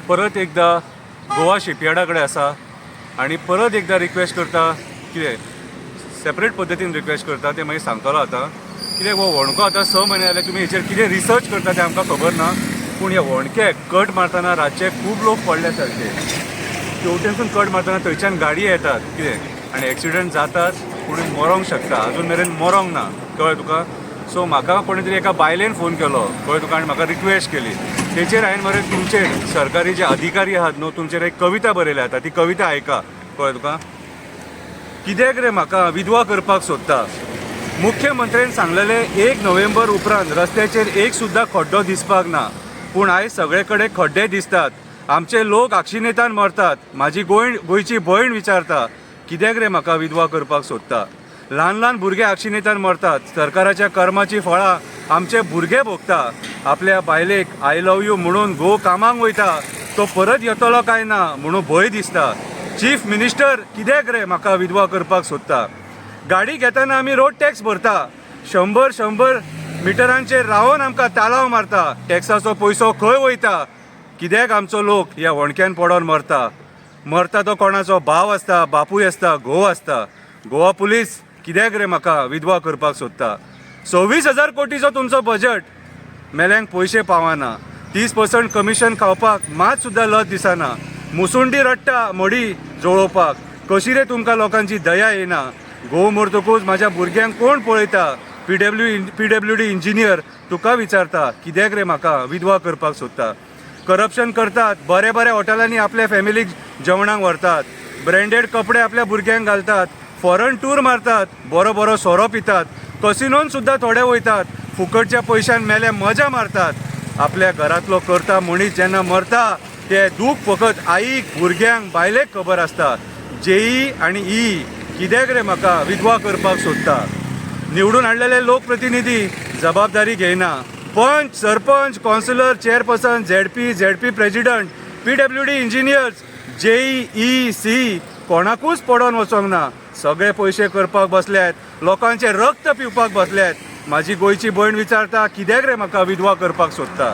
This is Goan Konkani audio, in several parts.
परत एकदा गोवा शिपयार्डा कडेन आसा आनी परत एकदा रिक्वेस्ट करता. कितें सेपरेट पद्दतीन रिक्वेस्ट करता तें मागीर सांगतलो आतां. कित्याक हो होणको आतां 6 म्हयने जाले. तुमी हेचेर कितें रिसर्च करता तें आमकां खबर ना, पूण ह्या होणक्याक कट मारतना रातचे खूब लोक पडले सारके. तेवटेनसून कट मारतना थंयच्यान गाडी येतात कितें आनी एक्सिडंट जातात. कोणी मरोंक शकता. अजून मेरेन मरोंक ना, कळ्ळें तुका? सो म्हाका कोणी तरी एका बायलेन फोन केलो, कळ्ळें तुका, आनी म्हाका रिक्वेस्ट केली. तेचेर हांवें मरे तुमचेर, सरकारी जे अधिकारी आहात न्हू, तुमचेर एक कविता बरयल्या. आतां ती कविता आयका, कळ्ळें तुका? कित्याक रे म्हाका विधवा करपाक सोदता? मुख्यमंत्र्यान सांगलेले, 1 नोव्हेंबर उपरांत रस्त्याचेर एक सुद्दां खड्डो दिसपाक ना, पूण आयज सगळे कडेन खड्डे दिसतात. आमचे लोक आक्शिनेतान मरतात. म्हाजी गोंयची भयण विचारता, कित्याक रे म्हाका विधवा करपाक सोदता? ल्हान ल्हान भुरगे आक्शिनेतान मरतात. सरकाराच्या कर्माची फळां आमचे भुरगे भोगता. आपल्या बायलेक "I love you" म्हणून घोव कामाक वयता, तो परत येतलो काय ना म्हणून भंय दिसता. चीफ मिनिस्टर, कित्याक रे म्हाका विधवा करपाक सोदता? गाडी घेताना आमी रोड टॅक्स भरता. 100 100 मिटरांचेर रावन आमकां तालाव मारता. टॅक्साचो पयसो खंय वयता? कित्याक आमचो लोक ह्या होणक्यान पडोन मरता? मरता तो कोणाचो भाव आसता, बापूय आसता, घोव आसता. गोवा पुलीस, कित्याक रे म्हाका विधवा करपाक सोदता? 26,000 कोटीचो तुमचो बजट, मेल्यांक पयशे पावना. 30% कमिशन खावपाक मात सुद्दां लज दिसना. मुसुंडी रडटा मडी जळोवपाक. कशी रे तुमकां लोकांची दया येना? घोव मरतकूच म्हाज्या भुरग्यांक कोण पळयता? पीडब्ल्यूडी इंजिनियर, तुका विचारता, कित्याक रे म्हाका विधवा करपाक सोदता? करप्शन करतात, बरे बरे हॉटेलांनी आपल्या फॅमिलीक जेवणाक व्हरतात, ब्रँडेड कपडे आपल्या भुरग्यांक घालतात, फॉरन टूर मारतात, बरो बरो सोरो पितात, कसिनोन सुद्दां थोडे वयतात. फुकटच्या पयशान मेले मजा मारतात. आपल्या घरांतलो करता मनीस जेन्ना मरता, ते दूख फकत आईक, भुरग्यांक, बायलेक खबर आसता. जेई आनी ई, कित्याक रे म्हाका विधवा करपाक सोदता? निवडून हाडलेले लोकप्रतिनिधी जबाबदारी घेयना. पंच, sarpanch, councillor, chairperson, ZP, ZP president, PWD engineers, JE, E, C कोणाकूच पडोन वचोंक ना. सगळे पयशे करपाक बसल्यात, लोकांचे रक्त पिवपाक बसल्यात. म्हाजी गोंयची भयण विचारता, कित्याक रे म्हाका विधवा करपाक सोदता?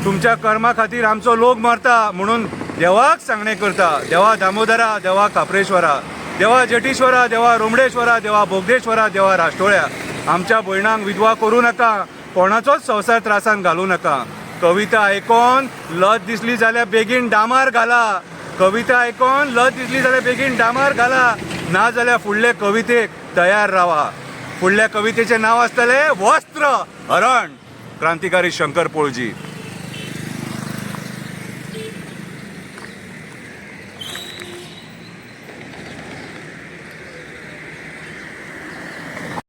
तुमच्या कर्मा खातीर आमचो लोक मरता म्हणून देवाक सांगणें करता. देवा दामोदरा, देवा खाप्रेश्वरा, देवा जटीश्वरा, देवा रोमडेश्वरा, देवा बोगदेश्वरा, देवा राष्ट्रोळ्या, आमच्या भयणांक विधवा करूं नाका. कोणाचोच संवसार त्रासान घालूं नाका. कविता आयकोन लज दिसली जाल्यार बेगीन डामार घाला. कविता आयकोन लज दिसली जाल्यार बेगीन डामार घाला, ना जाल्यार फुडले कवितेक तयार रावा. फुडल्या कवितेचें नांव आसतलें वस्त्र हरण. क्रांतिकारी शंकर पोळजी.